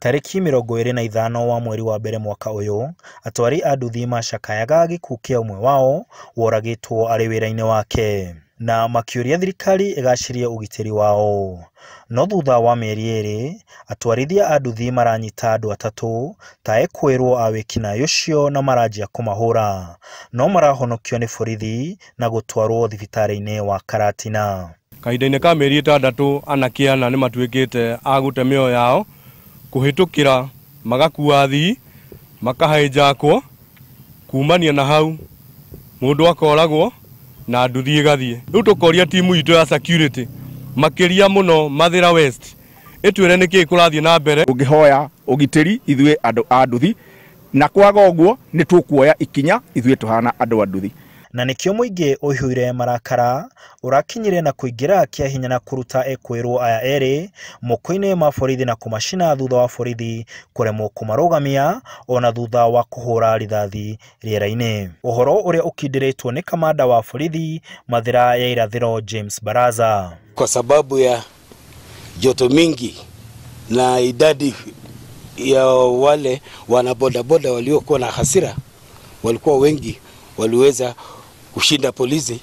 Tarĩki 25 wa mweri wa mbere mwaka ũyũ, atwari a nduthi macakayaga gĩkuũ kĩa ũmwe wao woragĩtwo arĩ wĩra-inĩ wake na makĩũria thirikari ĩgacĩrie ũgitĩri wao. No thutha wa mĩeri 2, atwarithia a nduthi maranyita andũ 3 ta ekwĩrwo a wĩkinaĩ ũcio na maranjia kũmahũra, no marahonokio nĩ borithi na gũtwarwo thibitarĩ-inĩ wa Karatina. Kahinda-inĩ ka mĩeri 6 anake ana nĩ matuĩkĩte a gũte mĩoyo yao kũhĩtũkĩra magakua athii makahaĩnjakwo kumania na hau mũndũ akoragwo na nduthi ĩgathiĩ. Rĩu tũkoria timu itũ ya security makĩria mũno Mathira West ĩtwĩre nĩkĩĩ kũrathiĩ na mbere. Ũngĩhoya ũgitĩri ithuĩ andũ a nduthi, na kwaga ũguo nĩ tũkuoya ikinya ithuĩ tũhana andũ a nduthi. Na nĩkĩo mũingĩ ũihũire marakara ũrakinyire na kũingĩra kĩa hinya na kũruta ekwĩrwo aya erĩ moko-inĩ ma borithi na kũmacina thutha wa borithi kũremwo kũmarũgamia ona thutha wa kũhũra rithathi rĩera-inĩ. Ũhoro ũrĩa ũkindĩrĩtwo nĩ kamanda wa borithi Mathira ya Irathĩro James Baraza. Kwa sababu ya joto mingi na idadi ya wale wanabodaboda waliokuwa na hasira walikuwa wengi, waliweza kushinda polisi,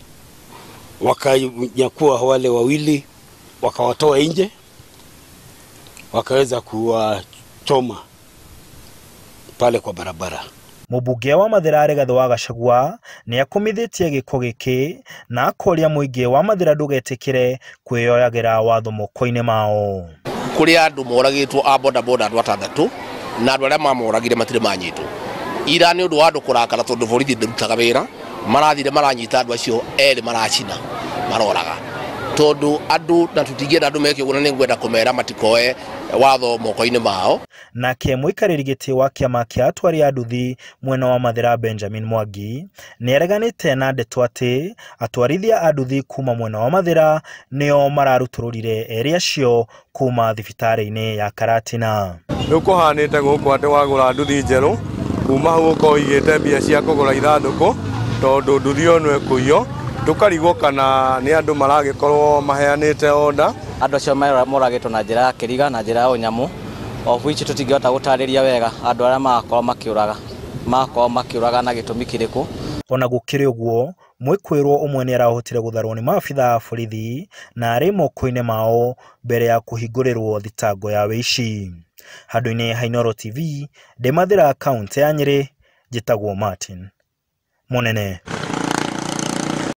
wakanyakua wale wawili, wakawatoa nje, wakaweza kuwachoma pale kwa barabara. Mũmbunge wa Mathira Rigathĩ wa Gachagua nĩ akomithĩtie gĩko gĩkĩ na akoria mũingĩ wa Mathira ndũgetĩkĩre kwĩyoyagĩra watho moko-inĩ mao. Kũrĩ andũ moragĩtwo a bodaboda andũ 6 na andũ arĩa mamoragire matirĩ manyitwo. Ira nĩ ũndũ wa andũ kũrakara tondũ borithi ndĩrutaga wĩra, marathire maranyita andũ acio erĩ maracina maroraga tondũ andũ na tũtingĩenda andũ meke ũguo, na nĩngwenda kũmera matikoe watho moko-inĩ mao. Nake mũikarĩri gĩtĩ wa kĩama kĩa atwari a nduthi mwena wa Mathira Benjamin Mwangi nĩareganĩte na ndeto atĩ atwarithia a nduthi kuma mwena wa Mathira nĩo mararutũrũrire erĩ acio kuma thibitarĩ-inĩ ya Karatina. Rĩu kũhanĩte gũkũ atĩ wagũra nduthi njerũ kuma hau ũkorwo ũigĩte mbia cia kũgũra ithandũkũ tondũ nduthi ĩyo no ĩkũiywo, tũkarigwo kana nĩ andũ maragĩkorwo maheanĩte order. Andũ acio moragĩtwo na njĩra ya kĩriga na njĩra ya ũnyamũ, of which tũtingĩhota gũtarĩria wega andũ arĩa magakorwo makĩũraga magakorwo makĩũraga na gĩtũmi kĩrĩkũ. Ona gũkĩrĩ ũguo, mwĩkũĩrwo ũmwe nĩ arahotire gũtharwo nĩ maabitha a borithi na arĩ moko-inĩ mao mbere ya kũhingũrĩrwo thitango ya wĩici. Handũ-inĩ ha Inooro TV, ndĩ Mathira, kaũntĩ ya Nyĩrĩ, njĩtagwo Martin Mũnene.